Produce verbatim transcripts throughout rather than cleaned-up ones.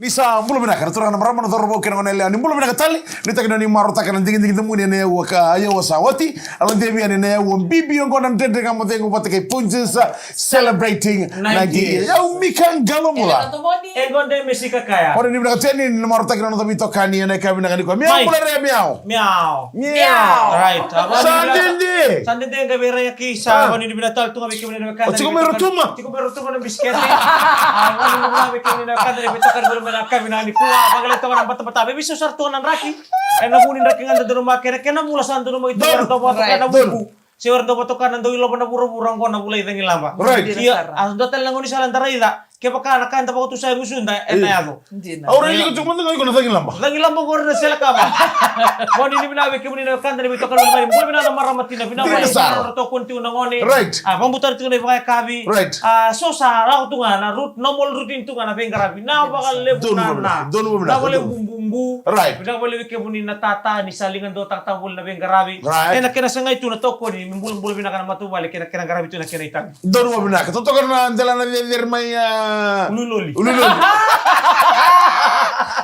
Ni sa bula vinaka na turaga, na marama, na cauravou kei na gone yalewa, ni bula vinaka tale. Ni taki na ni marautaka na digidigi domoni ena aua ka aua sa oti. Ala devi yani na aua bibi oqo, na Dredre Ga Mo Cegu vata kei Punjas, celebrating ninety years. Au Mika Qalobula. E gode me sika kaya. Ora ni vinaka teni ni marautaki na noda veitokani ena ika vinaka ni koya. Miau, bula re miau. Miau. Miau. Right. Sa dede. Sa dede ga vei ira yaki sa vani ni vinaka tale tu ga vei kemuni na wekada. O tiko mai Rotuma. Tiko mai Rotuma na bisikete. A, vani ni vinaka vei kemuni na wekada ni veitokani voli mai na ika vinaka ni kua. Vakalei toka na batabata. Vei vei so sara tu na draki. Ena vu ni draki ga da donumaka kena, kena vula sa donumaki tu ga na dau vatoka na vuku. Se ora dau vatoka na dau ilova na vuravura oqo na vula i Cagilaba. Right. Ia, a dua tale na gaunisala da raica. Kevaka na ka da vakatusa e gusuda, ena yaco. Dina. Au raica tiko mada ga iko na Cagilaba. Cagilaba qori na sele kava. Vani ni vinaka vei kemuni na wekada ni veitokani voli mai. Bula vinaka na marama tina, vinaka vei sara. Tokoni tiko na gone. Right. A, vakabutara tiko na ivakayakavi. Right. A, so sa lako tu ga na route, normal routine tu ga na veiqaravi. Na vakalevu na na. Donu vinaka. Na vakalevu bubu. Right. Vinaka voli vei kemuni na tata ni sa liga dua takataka voli na veiqaravi. Right. Ena kena sagai tu na tokoni, me bulabula vinaka na matavuvale kei na kena qaravi tu na kena itavi. Donu vinaka. Totoka na dela na cecere mai, a, Ululoli. Ululoli.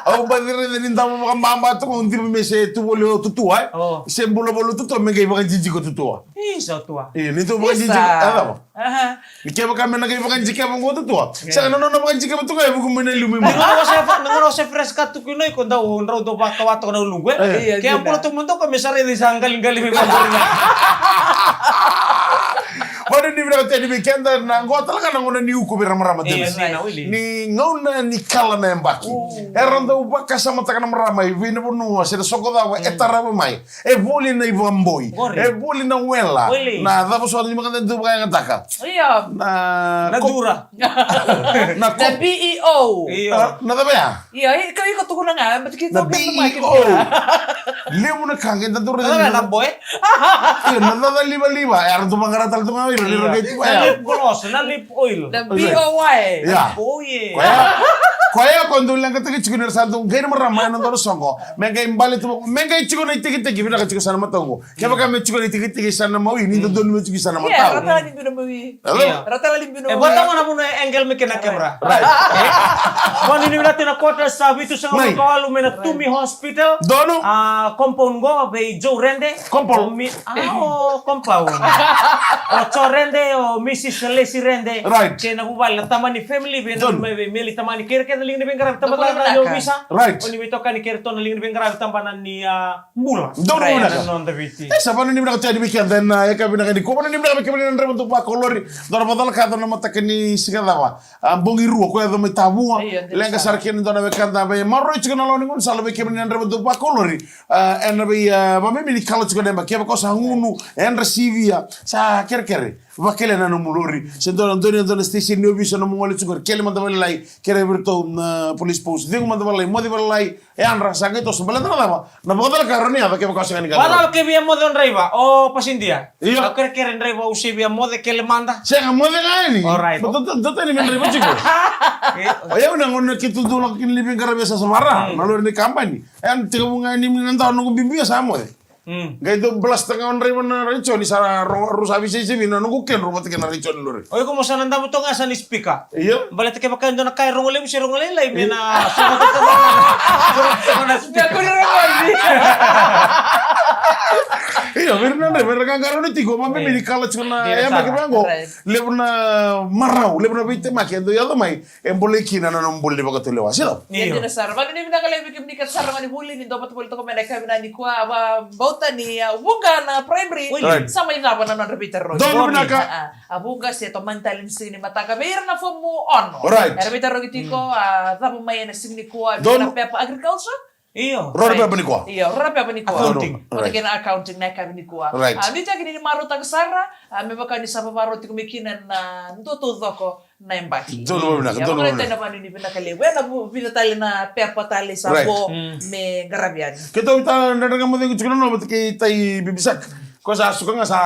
Au baci raica ni davo vakababa tu, au diva me se tu voli o tutua, e? Se bula voli o tutua, me qai vakajijiko tutua. Isa o tua. E, ni tu vakajijiko, e cava? Aha. Ni kevaka me na qai vakajikeva qo tutua. Sega, na nona vakajikeva tu ga e vuku mai na liu mai. Ni gauna o se, ni gauna o se fresh cut tu kina iko dau, drau dau vakawa toka na uluqu, e? Ke a bula tu mada ko me sa raici sa qaliqali mai vaqori ga. Vani ni vinaka teni vei keda na qo tale ga na gauna ni uku vei ira marama teni. Ni gauna ni kala na yabaki. Era dau vakasamataka na marama i vei na vanua se na soko cava e tarava mai. E voli na ivakaboi. E voli na wela. Na cava so ni makada dau vakayagataka. Io. Na dura. Na B E O. Io. Na cava ya? Io, iko, iko tukuna ga, but ki na B E O. Levu na ka qai dau raica na boy. Io, na cava livaliva. Era dau vaqara tale tu ga ira, ira qai tu ga ya. Na lip gloss, na lip oil. Na B O Y. Ya. Boy. Koya, koya ko dau leqataki tiko ni ra sa dau qai na marama ena dua na soqo. Me qai bale tu, me qai tiko na itekiteki, vinaka tiko sa na mataqu. Kevaka me tiko na itekiteki sa na mawi, ni dodonu me tiko sa na mataqu. Rata ni bina mawi. Hello? Rata ni bina mawi. E vata mo na vuna e angle me kena camera. Right. Vani ni vinaka tena kota sa vitu sa ngoma kawalu me na Tumi Hospital. Donu. A, compound qo vei Joe Rende. Compound. A, o compound. O Joe Rende, o Missus Lesi Rende. Right. Kei na vuvale na tamani family, vei na mai vei Meli tamani kere kei na liga ni veiqaravi tabana na yo visa. Right. O ni veitokani kere tona liga ni veiqaravi tabana ni, a, bula. Donu vinaka. Na noda Viti. E sa vani ni vinaka teni vei keda na ika vinaka ni kua, vani ni vinaka vei kemuni na draiva dau vakolori. Dua na vacala ka yaco na mataka ni siga cava. A, bogi rua ko yaco mai Tavua. Leqa sara kina dua na wekada vei maroroi tiko na lawa ni gaunisala vei kemuni na draiva dau vakolori. A, ena vei, a, vamemi ni kala tiko na yabaki, kevaka o sa gunu, edra sivia, sa kerekere, vakelea na nomu lori. Se dua na doni, dua na station ni ovisa nomu gole tiko, kele mada vakalailai, kere vei iratou na police post, cegu mada vakalailai, moce vakalailai, yadra, sa qai toso, baleta na cava, na vakacalaka rawa ni yaco kevaka o sega ni qai. Vakacava ke via moce o draiva, o pasidia? Io. Au kerekere draiva, au se via moce, kele mada. Sega, moce ga yani. Alright. Dua tani me draiva tiko. O yau na gauna keitou dau lako kina ni veiqaravi e Sasavara, na lori ni kabani. E, na tekivu ga ni na dau noqu bibi sa moce. Qai dau blast ga o draiva na raico ni sa ro, ro sa visaisavi na noqu kedro vata kei na raico ni lori. O iko mo sa na damu toka sa ni speaker. Io. Baleta kevaka e dua na ka e rogo levu se rogo lailai me na sogo toka na speaker. Io, vei ira na draiva era qaqarauni tiko, ma me ni kala tiko na yabaki vaqo. Levu na marau, levu na veitemaki e dau yaco mai. E bolei kina na nomu bula ni vakatulewa. Sila. Ia dina sara. Vakanuinui vinaka levu vei kemuni kece sara gone vuli ni dau vata voli toka mai na yakavi nikua. Au vakabauta ni, a, Vuqa na primary. Right. Sa mai cava na nodra veitarogi. Donu vinaka. A, a, a Vuqa se tomani tale ni siga ni mataka vei ira na fomu ono. Right. Era veitarogi tiko, a, cava mai ena siga nikua, vei ira na pepa agriculture. Io. Rua na pepa nikua. Io, rua na pepa nikua. Accounting. Vata kei na accounting na yakavi nikua. Right. A, nuitaki ni marautaka sara, a, me vaka ni sa vakarau tiko mai kina na dua taucoko na yabaki. Donu vinaka, donu vinaka. Io, vakanuinui vinaka levu. Ena vica tale na pepa tale sa vo me qaravi yani. Keitou vita Dredre Ga Mo Cegu tiko na nona vata kei tai Bibisaka. Ko sa suka ga sa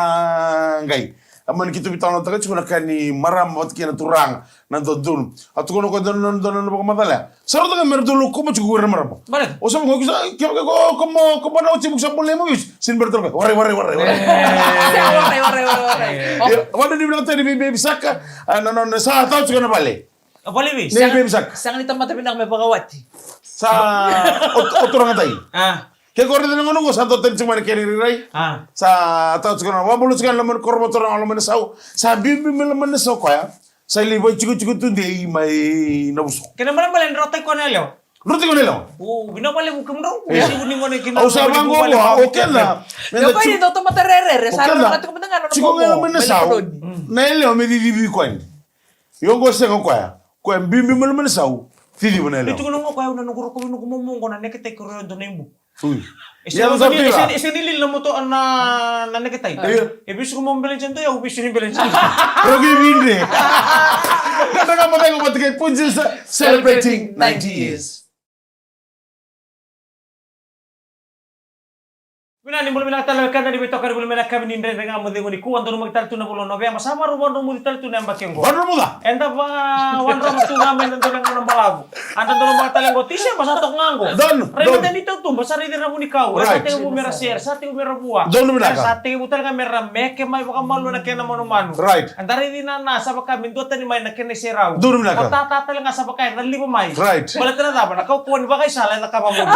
qai. A mani keitou veitalanoataka tiko na ka ni marama vata kei na turaga na dodonu. A tukuna ko donu na donu na vakamacala. Sa rauta ga me ratou lako kuma tiko ko ira na marama. Baleta o sa mo ko kevaka ko ko mo ko mo na oti mo sa bole mo visi. Sin bere toko. Warai, warai, warai, warai. Warai, warai, warai, warai. Warai ni vinaka tani Bibisaka. A, na nona sa tau tiko na vale. A vale vei? Nei Sega, vei saka. Sega ni tamata vinaka me vakawati. Sa o, o turaga tai. A. Ke ko raica na gauna qo sa dua tani tiko mai na kena irairai. A. Sa tau tiko na vabulu tiko na loma ni koro, turaga loma ni sau. Sa biubiu mai loma ni sau koya. Sa lai vaitikotiko tudei mai na vuso. Kena malemale ni rautai koya na yalewa. Rautai koya na yalewa. O, vinaka valevu kemudrau. Ia. Valevu ni gone kina. Au sa vaqo, o keda. Io, koya ni dau tamata rerere, sa rauta tiko mada ga na noqu. Tiko ga loma ni sau. Na yalewa me cicivi koya ni. Io, qo sega koya. Koya biubiu mai loma ni sau. Cicivi na yalewa. Ni tukuna qo koya, au na noqu rokovi noqu momo qo na neketai ko rau dua na ibu. Ui. E sega ni lili na moto na, na neketai. Io. E visu ko mo balance tu, au visu ni balance. Rogi vindre. Kada ga mo teko mo teke punjisa celebrating ninety years. Vinaka ni bula vinaka tale wekada ni veitokani vuli mai na kavi ni Dredre Ga Mo Cegu nikua, donumaki tale tu na vula o Novema, sa vakarau vakadromuci tale tu na yabaki oqo. Vakadromuca. Eda vakadromuca tu ga mai na dua na gauna balavu. A da donu maka tale qo Tiseba sa toka ga qo. Donu, rai donu. Mada ni tautuba sa raici ira na vunikau. Right. Sa tekivu mera sere, sa tekivu mera vua. Donu vinaka. Sa tekivu tale ga mera meke mai vakamalua na kena manumanu. Right. A da raici nana sa vaka me dua tani mai na kena iserau. Donu vinaka. Ko tata tale ga sa vaka e caliva mai. Right. Baleta na cava, na kaukauwa ni vakaisala e cakava mudu.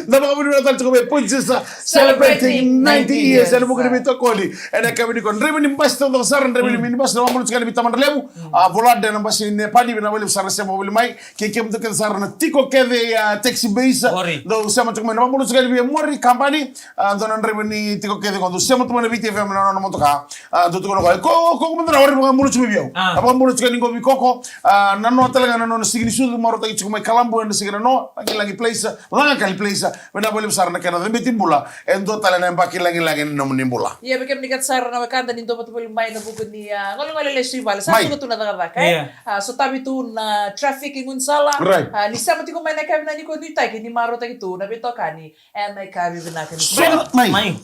Da vakavinavinaka tale tiko mai Punjisa celebrating ninety years. Ena vuku ni veitokoni. Ena yakavi nikua. Draiva ni basi taucoko sara, draiva ni minibasi, na vakabula tiko yani vei Tamadralevu. A, Volada ena basi ni Nepali, vinaka vakalevu sara sema voli mai. Kei kemudou kece sara na tiko kece, a, taxi base. Qori. Dou sema tiko mai na vakabula tiko yani vei Mori Kabani. A, dou na draiva ni tiko kece qo, dou sema tu mai na Viti F M na nona motoka. A, dou tukuna o koya, ko, ko, ko mada na ori vakabula tiko mai vei au. A. A vakabula tiko yani qo vei Koko. A, na noa tale ga na nona sigi ni sucu, marautaki tiko mai Kalabu, ena sigi na noa, Lagilagi Place, Lagakali Place. Vinaka vakalevu sara na kena cabeti bula. E dua tale na yabaki lagilagi ni nomuni bula. Ia, vei kemuni kece sara na wekada ni dou vata voli mai na vuku ni, a, golegole lesu i vale. Sa tuga tu na cakacaka, e? Ia. A, sotavi tu na traffic i gaunisala. Right. A, ni sema tiko mai na yakavi nikua, nuitaki ni marautaki tu na veitokani ena yakavi vinaka nikua. So, mai. Mai.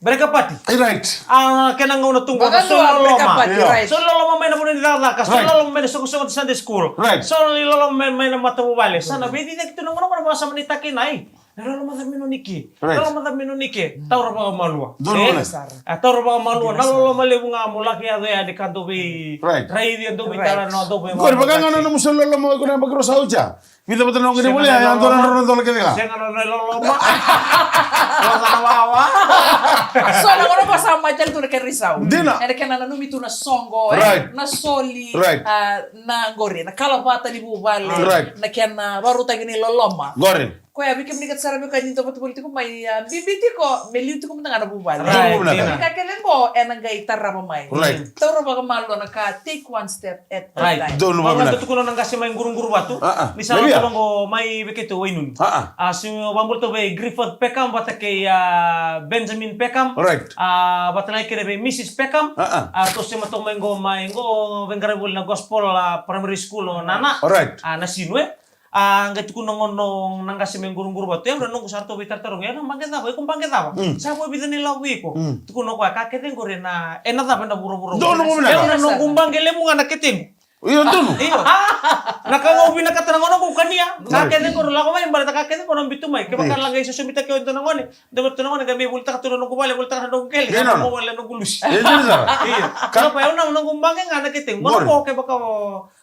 Breka pati. Right. A, kena gauna tu qo, so loloma. Breka pati, right. So loloma mai na vanua ni cakacaka, so loloma mai na soqosoqo ni Sunday school. Right. So loloma mai, mai na matavuvale. Sa na veiciciyaki tu na gauna qo na vakasama ni takinai. Na loloma ca mino ni ke. Right. Loloma ca mino ni ke. Taura vakamalua. Donu. E? Sara. A, taura vakamalua. Na loloma levu ga mo laki yaco yani ka dou vei. Right. Raici, dou vei tala na dou vei. Qori vaka ga na nomu so loloma ko na bakiro sa uca. Vica vata na oqo ni voli, a, ya dua na drau na dola kece ga. Sega na loloma. Rosa na wawa. So na gauna qo sa mai tale tu na kena isau. Dina. Ena kena nanumi tu na soqo, e? Right. Na soli. Right. A, na qori, na kalavata ni vuvale. Right. Na kena varautaki ni loloma. Qori. Koya, vei kemuni kece sara vei koya ni dou vata voli tiko mai, a, bibi tiko, me liu tiko mada ga na vuvale. Right, dina. Ka kece qo, ena qai tarava mai. Right. Taura vakamalua na ka, take one step at a time. Right. Donu vakavinaka. Au na tukuna na qase mai Quruguru Vatu. A, a. Ni sa vata qo mai vei keitou Wainunu. A, a. A, si vakabula tu vei Griffith Peckham, vata kei, a, Benjamin Peckham. Right. A, vata na ikere vei Missus Peckham. A, a. A, tou sema tu mai qo, mai qo, veiqaravi voli na Gospel, a, Primary School o Nana. Right. A, na sinu, e. A, qai tukuna qo na qase mai Quruguru Vatu, e, au na noqu sa ratou veitarotarogi, e, na baqe cava, iko baqe cava? Mm. Sa vo vica na ilavo vei iko. Mm. Tukuna o koya, ka kece qori ena, ena cava ena vuravura. Donu, donu. E, au na noqu baqe levu ga na ketequ. Io, donu. Io. Na ka ga au vinakata na gauna qo au kania. Ka kece qori lako mai, baleta ka kece qori na biu tu mai. Kevaka na qai sosomitaki au e dua na gone, dua na gone qai mai volitaka tu na noqu vale, volitaka na noqu qele, na noqu vale, na noqu lusi. Io, donu sara. Io. Ka, au na noqu baqe ga na ketequ. Qori.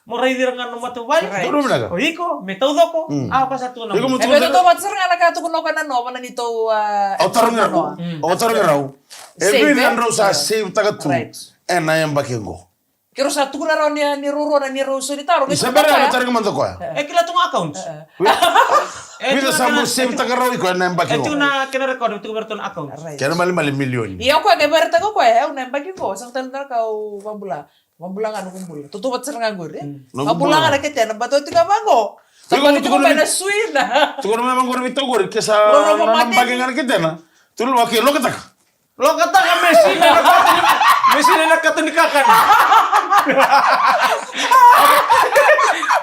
Mo raici ira ga na matavuvale. Right. Donu vinaka. O iko, me taucoko. Mm. A, o ka sa tukuna. Iko mo tukuna. E vei, tautauvata sara ga na ka tukuna o koya na noa, vana ni tou, a, au tarogi rau. Mm. Au tarogi rau. E vica na drau sa save-taka tu. Right. Ena yabaki qo. Keirau sa tukuna rau ni, ni rau rua na neirau so ni taro. Ni sa bera na tarogi mada o koya. E kila tu ga account. E, vica sa mo save-taka rau iko ena yabaki qo. E tu na kena record, tu vei ratou na account. Right. Kena malimali milioni. Ia o koya qai vakaraitaka o koya, e, au na yabaki qo, sa tale na ka au vakabula. Vakabula ga noqu bula. Tautauvata sara ga qori, e? Mm. Vakabula ga na ketena, baleta oti ga vaqo. Sa bati tiko mai na suina. Tukuna mai vaqori vei tou qori, ke sa nona baqe ga na ketena. Tukuna mai, okay, lokataka. Lokataka mesina ena kata ni, mesina ena kata ni kakana.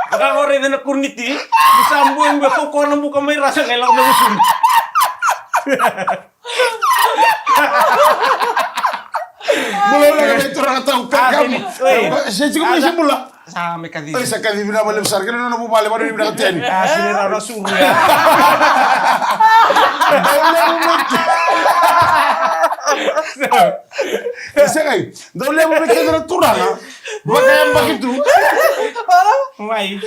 Ka qori ena kuruniti, ni sa bue, bue kaukaua na buka mai ra sa qai lako mai na suina. Bula vinaka vei turaga tau Peckham. A, se tiko mai se bula. Sa me kacivi. Oi, sa kacivi, vinaka vakalevu sara. Kena nona vuvale, vakanuinui vinaka tu yani. A, sini rau na suru ya. Bula vinaka. E sega, dau levu vei keda na turaga. Vakayabaki tu. Mai.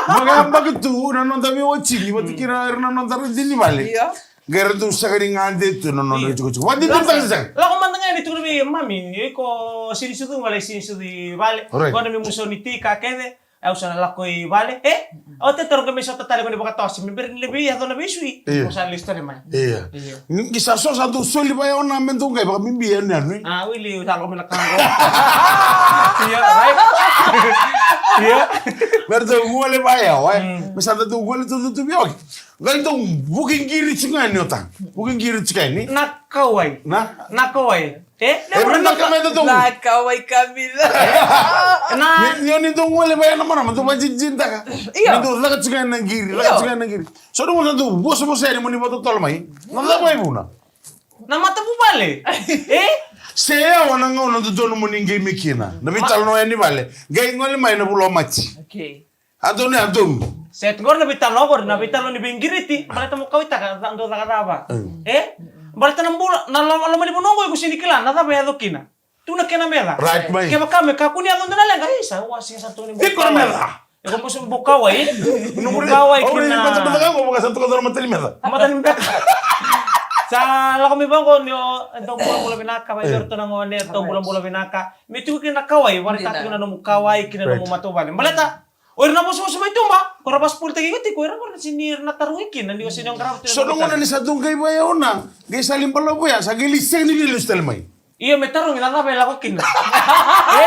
Vakayabaki tu na noda veiwatini vata kei ira na noda radini vale. Io. Qai ra dau sega ni gade tu na noda itikotiko. Vata ni dau sega. Lako mada ga ni tukuna vei mami, iko sini sucu vale, sini sucu i vale. Right. Qo na me muso ni tika kece. Au sa na lako i vale, e? Au te toro ga me sota tale ko ni vakatosi, me bera ni levi yaco na veisui. Io. Ko sa lesu tale mai. Io. Io. Ni sa so sa dau soli vaya ona me dau qai vakabibi e yanuyanu. A, wili, au sa lako me na kango. Io, right? Io. Me ra dau gole vaya, e? Mm. Me sa dau gole tu, tu, tu, via, okay. Qai dau vuki qiri tiko yani ota. Vuki qiri tiko yani. Na kauwai. Na? Na kauwai. E, e, na, na, na, na kauwai kamila. Ni, ni, ni dau gole vaya na marama, dau vajijitaka. Io. Ni dau caka tiko na qiri, caka tiko na qiri. So dau na dau vosavosa yani mo ni vatotolo mai. Na cava e vuna? Na matavuvale. E? Se yawa na gauna dodonu mo ni qai mai kina. Na veitalanoa yani vale. Qai gole mai na vula o Maji. Okay. A donu, a donu. Se tu qori na veitalanoa qori, na veitalanoa ni veiqiriti, baleta mo kauwaitaka, dau caka cava. Mm. E? Baleta na bula, na lo-, loma ni vanua qo iko sini kila, na cava e yaco kina. Tu na kena meca. Right, mai. Kevaka me kakua ni yaco dua na leqa, isa, au a sega sa tu ni bau kauwai. Iko na meca. Iko bau kauwai. Bau kauwai kina. Au raica ni bau kauwai, bau sa tu ka dua na mata ni meca. Mata ni meca. Sa lako mai vaqo ni o, e dau bulabula vinaka, vei iratou na gone, e dau bulabula vinaka. Me tiko kina na kauwai, varaitaka tiko na nomu kauwai, kina nomu matavuvale. Baleta, o ira na vosavosa mai tuba, ko ra vakasapolitaki iko tiko, o ira qori na sini ira na tarogi kina, ni o sini o qarava tu. So na gauna ni sa tu qai vaya ona, qai sa li balavu ya, sa qai li sega ni li lesu tale mai. Io, me tarogi na cava e lako kina. E?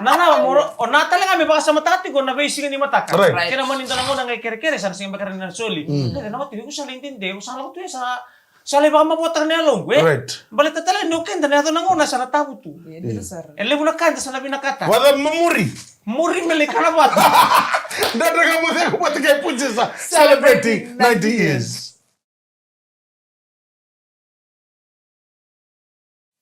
Na cava moro, o na tale ga me vakasamataka tiko na veisiga ni mataka. Right. Kena mani dua na gauna qai kerekere, sa na sega beka ni na soli. Mm. Kere na wati, iko sa lai dede, iko sa lako tu ya sa Sa lai vakamavoataka na yaloqu, e? Right. Baleta tale ni o keda na yaco na gauna sa na tavutu. E, dina sara. E levu na ka eda sa na vinakata. Vata mamuri. Muri me lai kana vata. Dredre Ga Mo Cegu vata kei Punjas, celebrating ninety years.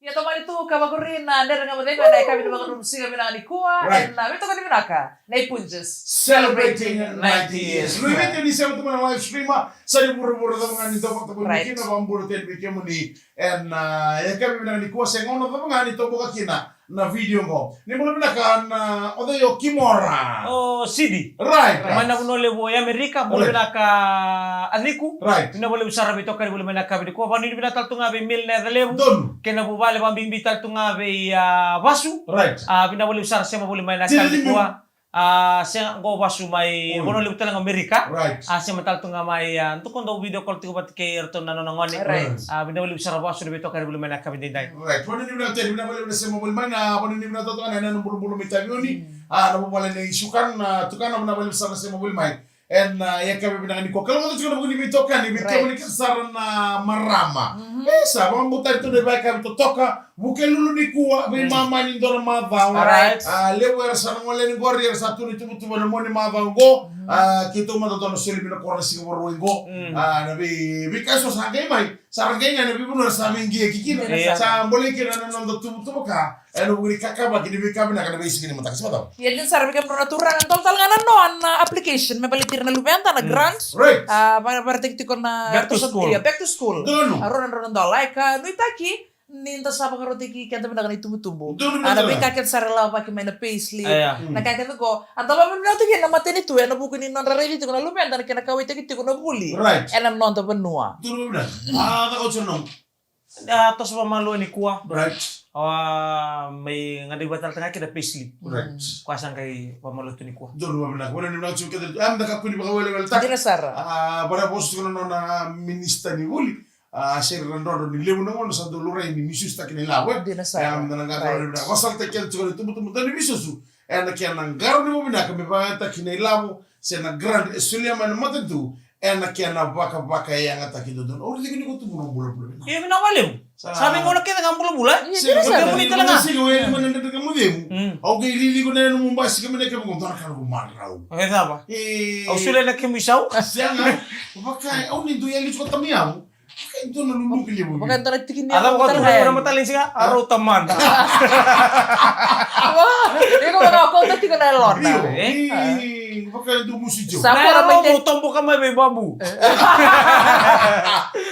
Ia tomani tu ka vakuri na Dredre Ga Mo Cegu ena yakavi ni vakaraubuka siga vinaka nikua. Right. Ena veitokoni vinaka. Na iPunjas. Celebrating ninety years. Right. Lui vei kemuni sema tu mai na live stream, sa ni vuravura cava ga ni dau vakatavulici kina, vakabula tale vei kemuni ena, ah, yakavi vinaka nikua, se gauna cava ga ni toboka kina na video qo. Ni bula vinaka na, o cei o Kimora? O Sidi. Right. Mai na vanua levu o Amerika, bula vinaka Aciku. Right. Vinaka vakalevu sara veitokani voli mai na yakavi nikua. Vakanuinui vinaka tale tu ga vei Mil na yaca levu. Donu. Kei na vuvale, vakabibi tale tu ga vei, ah, Vasu. Right. Ah, vinaka vakalevu sara sema voli mai na yakavi nikua. A, sega qo Vasu mai vanua levu tale ga o Amerika. Right. A, sema tale tu ga mai, a, dua ko dau video call tiko vata kei iratou na nona gone. Right. A, vinaka vakalevu sara Vasu na veitokani voli mai na yakavi edaidai. Right. Vakanuinui vinaka tale, vinaka vakalevu na sema voli mai, na vakanuinui vinaka tale tu ga na yanuyanu bulabula mai Taveuni. Mm. A, na vuvale nei Sukan, na tukana, vinaka vakalevu sara na sema voli mai. Ena, a, yakavi vinaka nikua. Kalougata tiko na vuku ni veitokani, vei kemuni kece sara na marama. Mhm. E, sa vakabutani tu na ivakayakavi totoka. Vukelulu nikua, veimama ni dua na macawa. Alright. A, levu era sa na gole yani qori, era sa tu na ituvatuva ena mua ni macawa qo. Mm. A, keitou mada dua na soli mai na koro na siga Vakarauwai qo. Mm. A, na vei, veika eso sa qai mai, sa ra qai ga na veivanua era sa veiqiyaki kina. Io. Sa bolei kina na noda tuvatuva ka, ena vuku ni kakavaki ni veika vinaka na veisiga ni mataka. Sa mataka. Ia, dina sara vei kemudrau na turaga, dua tale ga na noa na application me baleti ira na luveda na grant. Right. A, va-, vakaraitaki tiko na back to school. Ia, back to school. Donu. A, rua na drau na dola, e ka nuitaki ni da sa vakarautaki keda vinaka na itubutubu. Donu. A, na veika kece sa ra lavaki mai na payslip. Aya. Na ka kece qo, a da vakavinavinakataki na matanitu ena vuku ni nodra raici tiko na luveda, na kena kauwaitaki tiko na vuli. Right. Ena noda vanua. Donu. A, caka oti na nomu. A, toso vakamalua nikua. Right. A, mai gadrevi vata tale ga kina payslip. Right. Koya sa qai vakamalua tu nikua. Donu vakavinaka. Vakanuinui vinaka tiko kece. A, da kakua ni vakaweleweletaka. Dina sara. A, vakavosa tiko na nona minisita ni vuli. A, sega ni drodro ni levu na gauna sa dau laurai ni misusu taki na ilavo, e? Dina sara. E, a, da na qai, right, vakasalataki keda tiko na itubutubu dau ni misusu ena kena qarauni vakavinaka me vakayagataki na ilavo se na grant e solia mai na matanitu ena kena vakavakayagataki dodonu. Au raica ni ko tu bula, bula, bula. Io, vinaka vakalevu. Sa, sa veigauna kece ga bulabula, e? Io, dina sara. Kemuni tale ga. Sega, au e lima na Dredre Ga Mo Cegu. Mm. Au qai raici iko na nomu basika mai na kemu, dua na ka noqu marau. E cava? E. Au solia na kemu isau. Sega. Vaka, au ni dui yali tiko tamiyamu. Dua na luluki levu. Vaka dua na tiki ni a cava ko tu na matala ni siga a rau tamana. Iko vaka ko ta tiko na elona. Vaka dua musi jo. Sa kora mai te toboka mai vei babu.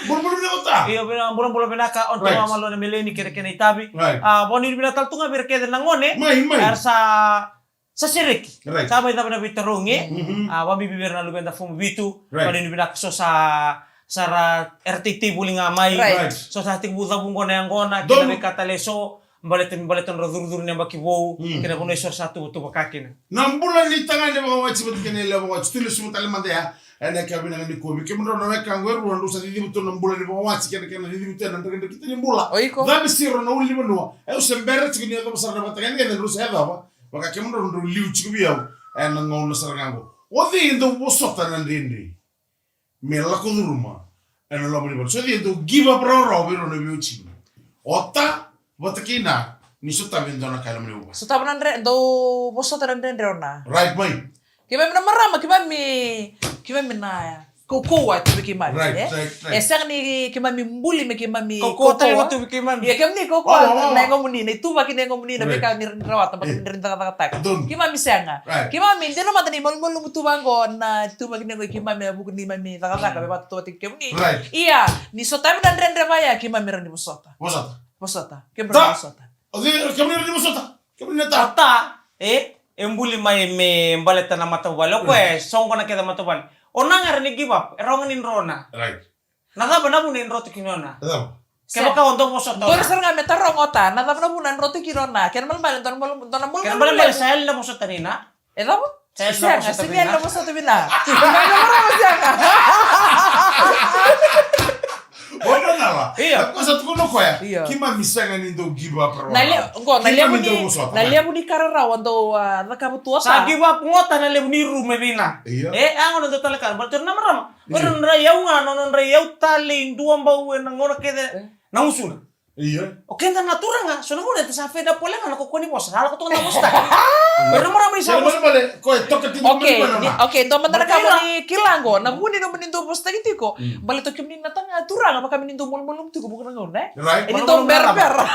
Bulabula vinaka ta. Io, bulabula vinaka on tama malo na meleni kere kere itavi. A voni vinaka tal tunga vere kere na ngone. Mai mai. Sa sa sereki. Sa mai cava na veitarogi. A vabibi vei ira na luveda fomu vitu. Vanuinui vinaka so sa sa ra era teitei voli ga mai. So sa tekivu cavu qo na yaqona kei na veika tale so. Baleta baleta nodra curucuru ni yabaki vou kei na vanua eso ra sa tuvatuva ka kina. Na bula ni tagane vakawati vata kei na yalewa vakawati tu lesu tale mada ya. Ena ka vinaka ni kovi kemudrau na weka qo e rua drau sa cicivu tu na bula ni vakawati kei na kena cicivu tu ena drekidrekita ni bula. Cabe siro na ulunivanua. E au se bera tiko ni yacova sara na vatagedegede drau sa yacova. Vaka kemudrau drau liu tiko vei au ena gauna sara ga qo. O cei e dau vosota na dredre me lako curuma ena loma ni vale? So cei e dau give up rawarawa vei rau na veiwatini? O ta vata kei na ni sotavi e dua na ka e loma ni vale. Sotava na dre dau vosota na dredre o na. Right mai. Keimami na marama keimami keimami na kaukauwa tu vei keimami. E sega ni keimami buli me keimami kaukauwa. Ia kemuni kaukauwa na yagomuni na ituvaki ni yagomuni na veika ni rawata bata ni cakacakataka. Keimami sega. Keimami dina mada ni malumalumu tu vaqo na ituvaki ni yagoi keimami a vuku ni mami cakacaka me vakatototaki kemuni. Ia ni sotavi na dredre vaya keimami ra ni vosota. Vosota. Vosota. Keimami ra ni vosota. O cei kemuni ra ni vosota? Kemuni na ta. O ta e e buli mai me baleta na matavuvale. O koya e soqona kece matavuvale. O na ga era ni give up e rawa ga ni dro na. Na cava na vuna e dro tiko kina o na? Kevaka o dau vosota o na. Dua sara ga me taroga o ta na cava na vuna e dro tiko kina o na. Kena malemale dua na malu dua na malu. Kena malemale sa yali na vosota ni na. E cava? Sega, sega, sega na vosota vina. Sega na vosota vina. Io. Ko sa tukuna o koya. Io. Keimami sega ni dau give up rawa. Na le, qo na levu ni, na levu ni ka rarawa dau cakava tu o ta. Sa give up qo ta na levu ni rumu e vina. Io. E, a qo na dau tale ka, baleta na marama. Io. O ira na dra i au ga, na nodra i au tale i dua bau ena gauna kece na gusuna. Io. O keda na turaga, so na gauna eda sa fed up wale ga na kaukaua ni vosa, sa lako toka na vosataki. Oi, na marama ni sa vosa. Kena ibalebale, ko e toka tiko mai na. Okay, dua mada na ka mo ni kila qo, na vu ni nomuni dau vosataki tiko. Baleta o kemuni na taga turaga, vaka kemuni dau malumalumu tiko vuqa na gauna, e? Right. E ni dau berabera.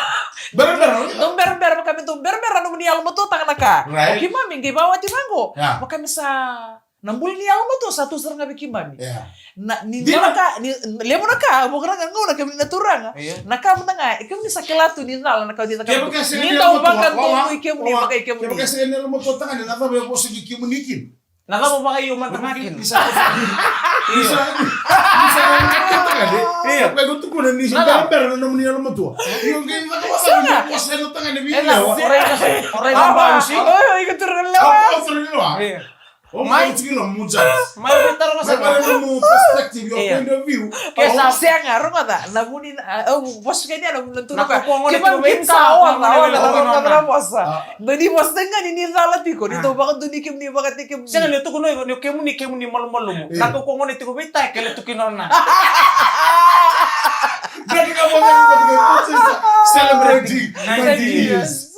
Berabera. Dau berabera, vaka kemuni dau berabera nomuni yalomatuataka na ka. Right. O keimami qai vakawati vaqo. Vaka kemuni sa Na buli ni yalomatua sa tu sara ga vei keimami. Io. Na, ni dina. Dua na ka, ni, levu na ka, vuqa na gauna kemuni na turaga. Io. Na ka mada ga, e kemuni sa kila tu ni cala na ka ni cakava. Ni dau vakadonui kemuni, vaka i kemuni. Kevaka sega ni yalomatua tagane, na cava e vosa ki kemuni kina? Na cava vakaio mada ga kina? Ni sa, ni sa, ni sa yalomatua tagane. Io. Vaka iko tukuna ni sa berabera na nomuni yalomatua. Io, qai cakava sara ni vosa na tagane vei lewa. Io, io, iko turaga lewa. Io. Mai, mai taro ga sa mai vale nomu perspective, your point of view. Ke sa sega, rogoca, na vuni, au vosa kei na vuni na turaga. Keimami sa oca, oca, oca, oca na vosa. Dua ni vosa tiko ga ni ni cala tiko, ni dau vakadonui kemuni, vakatei kemuni. Sega ni tukuna o iko ni o kemuni, kemuni malumalumu. Na kaukaua gona tiko vei ta e kele tu kina na. Celebrating ninety years.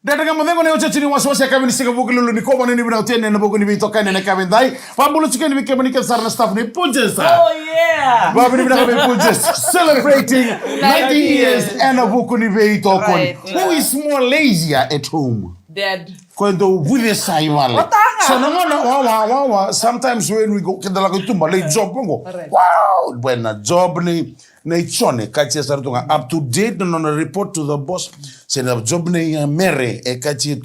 Dredre Ga Mo Cegu, na iotioti ni wasewase yakavi ni siga Vukelulu nikua. Ni vinaka tu yani ena vuku ni veitokani ena yakavi edai. Vakabula tiko yani vei kemuni kece sara na staff ni Punjas. Oh, yeah. Vakavinavinaka vei Punjas. Celebrating ninety years ena vuku ni veitokani. Right, yeah. Who is more lazier at home? Dad. Ko e dau vucesa i vale. Sa na gauna, wawa, wawa. Sometimes when we go, keda lako i tuba, lai job qo. Right. Wow, bue na job ni Na i Jone, katia sara tu ga, up to date na nona report to the boss. Se na job na i Mere, e katia.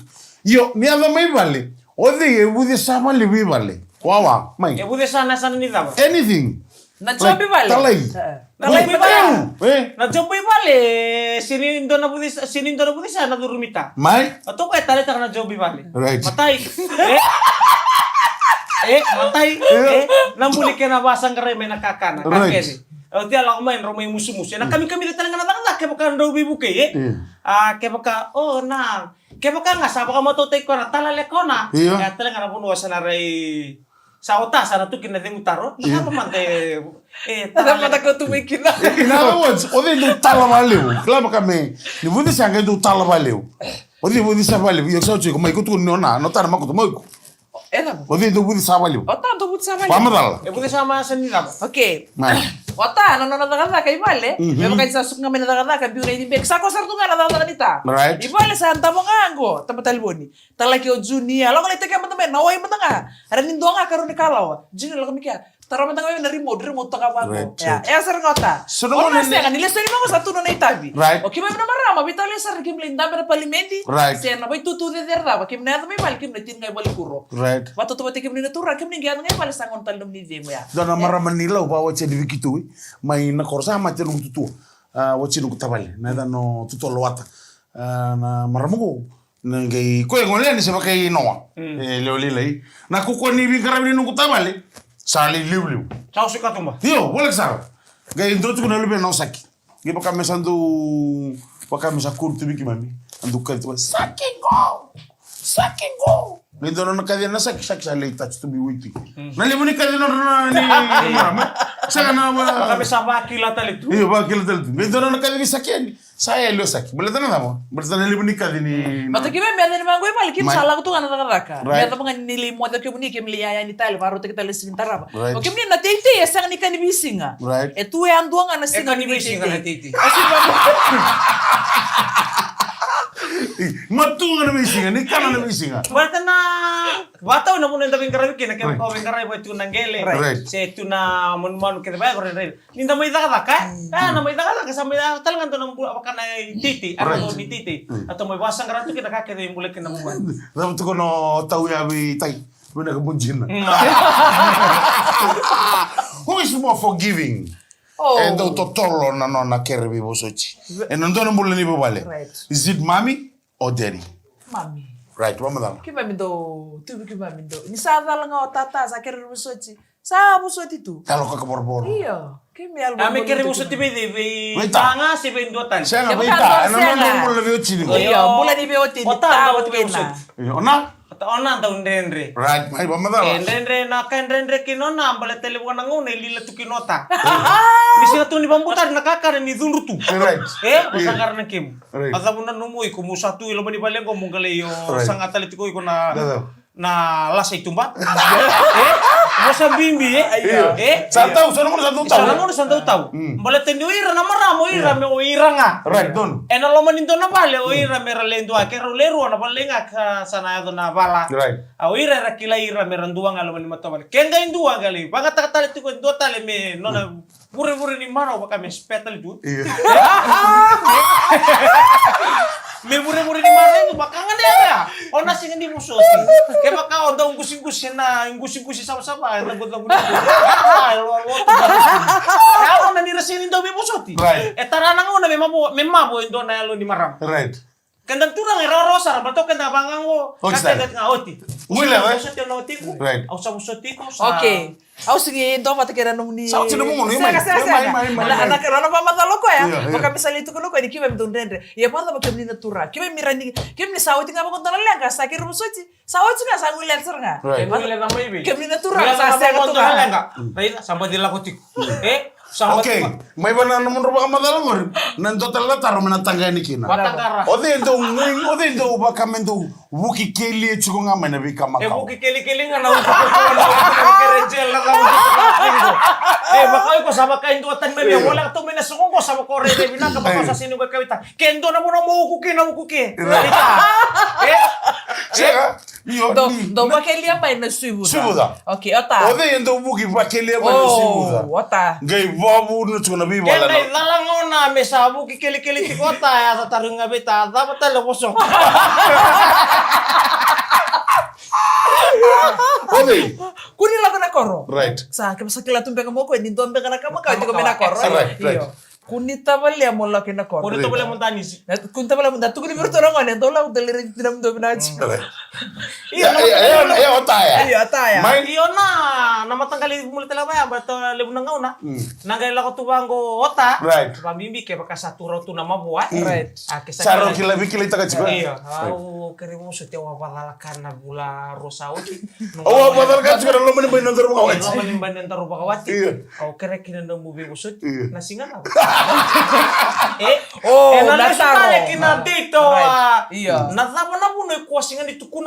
Io, ni yaco mai vale. O cei e vucesa vale vei vale? Wawa, mai. E vucesa na yasana ni cava? Anything. Na job i vale. Talai. Na job i vale. Na job i vale. Sini dua na vucesa, sini dua na vucesa na curumita. Mai. A toka e taleitaka na job i vale. Right. Matai. E? E, matai. E, na buli kena vasaqarai mai na kakana. Right. Kakene. Au tia lako mai drau mai musumusu. Ena kamikamica tale ga na cakacaka kevaka drau veivukei, e? A, kevaka, o, na, kevaka ga sa vakamatautaki koya na tala le kona. Io. E, tale ga na vanua sa na rai, sa ota sa na tu kina cegu taro. Na cava mada e, e, tala mada ka tu mai kina. In other words, o cei dau tala valevu? Kila vaka me, ni vucesa ga e dau tala valevu. O cei vucesa valevu? Io, sa oti ko mai ko tu ni ona, no tana mako tu mai ko. E cava? O cei dau vuci savali? O ta dau vuci savali. Vamacala. E vuci sa masa ni cava? Okay. Mai. O ta na nona cakacaka i vale. Mhm. Me vaka ni sa suka ga mai na cakacaka, biu na idibeki. Sa ko sara tu ga na cakacaka ni ta. Right. I vale sa davo ga qo, taba talevoni. Talaki o Junior, lako lai tekea mada mai na wai mada ga. Era ni dua ga karua ni kalawa. Junior lako mai kea. Tara mada ga mai na remote, remote taka vaqo. Right, ya, right. E a sara ga o ta. So na o na sega ni lesoni vaqo sa tu na nona itavi. Right. O keimami na marama, veitalia sara ni keimami lai dabe na palimedi. Right. Se na vaitutu cecere cava, keimami na yaco mai vale, keimami na tini ga i vale kuro. Right. Vatotovate keimami na tura, keimami qai yaco ga i vale sa gona tale nomuni cegu ya. Dua na marama ni Lau, va wati ni Vikitui, mai na koro sa mate noqu tutua. A, wati noqu tavale, na yacana o Tutua Loata. A, na marama qo. Na qai koya gole yani se vakai Noa. Mm. E lewe lailai. Na kukua ni veiqaravi ni noqu tavale. Sa lai liuliu. Sa osi katuba. Io, voleka sara. Qai dua tiko na luvena o Saki. Qai vaka me sa dau, vaka me sa kuru tu vei keimami. A dau kaci tu, Saki qo. Saki qo. Qai dua nona kaci na Saki, Saki sa lai tatu tu vei Waitui. Mm. Na levu ni kaci nodra na ni marama. Saka na ma. Vaka me sa vakila tale tu. Io, vakila tale tu. Qai dua nona kaci vei Saki yani. Sa yali o Saki. Baleta na cava? Baleta na levu ni kaci ni. Baleta keimami me yaco ni vaqo i vale, keimami sa lako tu ga na cakacaka. Right. Me yaco ga ni lai moce o kemuni, keimami lai yaya ni tale, vakarautaki tale na siga ni tarava. Right. O kemuni na teitei, e sega ni ka ni veisiga. Right. E tu e a dua ga na siga ni veisiga na teitei. Matua ga na veisiga, ni kana na veisiga. Baleta na vatau na vuna eda veiqaravi kina, kevaka o veiqaravi e tu na qele. Right. Se tu na manumanu kece vaya ko rairai. Ni da mai cakacaka, e? Mm. A, na mai cakacaka, sa mai cakacaka tale ga dua na bula vaka na iteitei, a right. Ni iteitei. Mm. A tou mai vakasaqara tu kina ka kece e bula kina na bula. Cava tuku na tau ya vei Tai? Vinaka bujina. Mm. Who is more forgiving? Oh. E dau totolo na nona kere veivosoti. E na dua na bula ni vuvale. Right. Is it mommy or daddy? Mommy. Right, vamacala. Keimami dau, tu vei keimami dau. Ni sa cala ga o tata, sa kere veivosoti. Sa vosoti tu. Yalo kaka vorovoro. Io, keimami yalo vorovoro. A me kere vosoti vei cei, vei ta ga se vei dua tani? Sega, vei ta. Ena nona bula veiwatini. Io, bula ni veiwatini. O ta dau vosoti. Io, o na? O ta, o na dau dredre. Right, mai vamacala. E dredre na ka e dredre kina o na, baleta levu ga na gauna e lila tu kina o ta. Ni sega tu ni vabutari na kakana ni cudru tu. Right. E, o sa qara na kemu. Right. A cava na nomu iko, mo sa tu i loma ni vale qo mo qai lai o saga tale tiko iko na na lasa i tuba. E? Vosa bibi, e? Io. E? Sa tau, sa na gauna sa dau tau. Sa na gauna sa dau tau. Mm. Baleta ni o ira na marama, o ira me o ira ga. Right, donu. E na loma ni dua na vale, o ira me ra le dua, ke rau le rua na vale ga ka sa na yaco na vala. Right. A o ira era kilai ira me ra dua ga loma ni matavale. Ke qai dua ga lai, vagataka tale tiko e dua tale me nona vurevure ni marau vaka me speta li tu. Io. Me vurevure ni marau tu vaka ga ni ea. O na sega ni vosoti. Kevaka o dau gusigusi na gusigusi savasava e na gucaguci. Ai, lo, lo, lo. E a gauna ni ra sega ni dau veivosoti. Right. E tara na gauna me mavo, me mavo e dua na yalo ni marama. Right. Keda turaga e rawarawa sara, baleta o keda vaqo. Oti sara. Ka keda ga oti. Guilecavi, e? Au sa vosoti, au na oti iko. Right. Au sa vosoti iko, sa. Okay. Au sega ni dua vata kei na nomuni. Sa oti na nomuni, mai. Sega, sega, sega. Mai, mai, mai, mai. Na, na, na, na vamacala o koya. Io, io. Vaka me sa lai tukuna o koya ni keimami dau dredre. Ia vacava keimami na turaga. Keimami ra ni, keimami sa oti ga vaqo dua na leqa, sa kere vosoti. Sa oti ga, sa guilecavi sara ga. Right. Guilecavi mai vei? Keimami na turaga, sa sega tu ga. Raica, sa baci lako tiko. E? Okay, mai vei na nomudrou vakamacala qori, na dua tale na taro me na taqa yani kina. Vataqara. O cei dau, o cei dau vaka me dau vuki keli e tiko ga mai na veika makawa. E vuki kelikeli ga na uku, na uku, na uku, na uku, na uku. E vaka iko sa vaka e dua tani mai me voleka tu mai na soko qo sa vaka o rairai vinaka vaka o sa sega ni qo e kauta. Ke dua na vanua mo uku ke na uku ke. Right. E? Sega. Io, dou, ni, dou na vakelia mai na suivuca. Suivuca. Okay, o ta. O cei e dau vuki vakelia mai na suivuca? O ta. Qai vavuna tiko na veivala. Ke qai cala gauna me sa vuki kelikeli tiko o ta, e a sa tarogi ga vei ta, a cava tale voso? O cei? Kua ni lako na koro. Right. Sa, ke sa kila tu beka mo koya, ni dua beka na ka makawa tiko mai na koro. Right, right. Io. Kua ni tavalea mo lako ina koro. Kua ni tavalea mo danisi. Na, kua ni tavalea mo danisi. Tukuni vei iratou na gone, dou lako dou lai raici tinamudou vinaka tiko. Ia, ia, ia, ia, o ta ya. Ia, o ta ya. Mai. Io na, na mataqali bula tale vaya, baleta levu na gauna. Mm. Na qai lako tu vaqo o ta. Right. Vabibi kevaka sa tu rau tu na mavoa. Mm. Right. A, ke sa kila. Au kila, veikilaitaka tiko. Io, right. Au kere vosoti au a vacala ka na vula rua sa oti. Au a vacala ka tiko na loma ni bai na daru vakawati. Loma ni bai na daru vakawati. Io. Au kere kina nomu veivosoti. Io. Na siga cava? E? O, e na lesu tale ki na date o, a, io. Na cava na vuna o iko a sega ni tukuna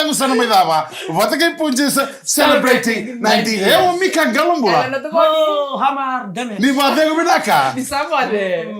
Cegu sa na mai cava. Vata kei Punjas, celebrating ninety. E o Mika Qalobula. Oh, Hamar, damn it. Ni vacegu vinaka. Ni sa vale.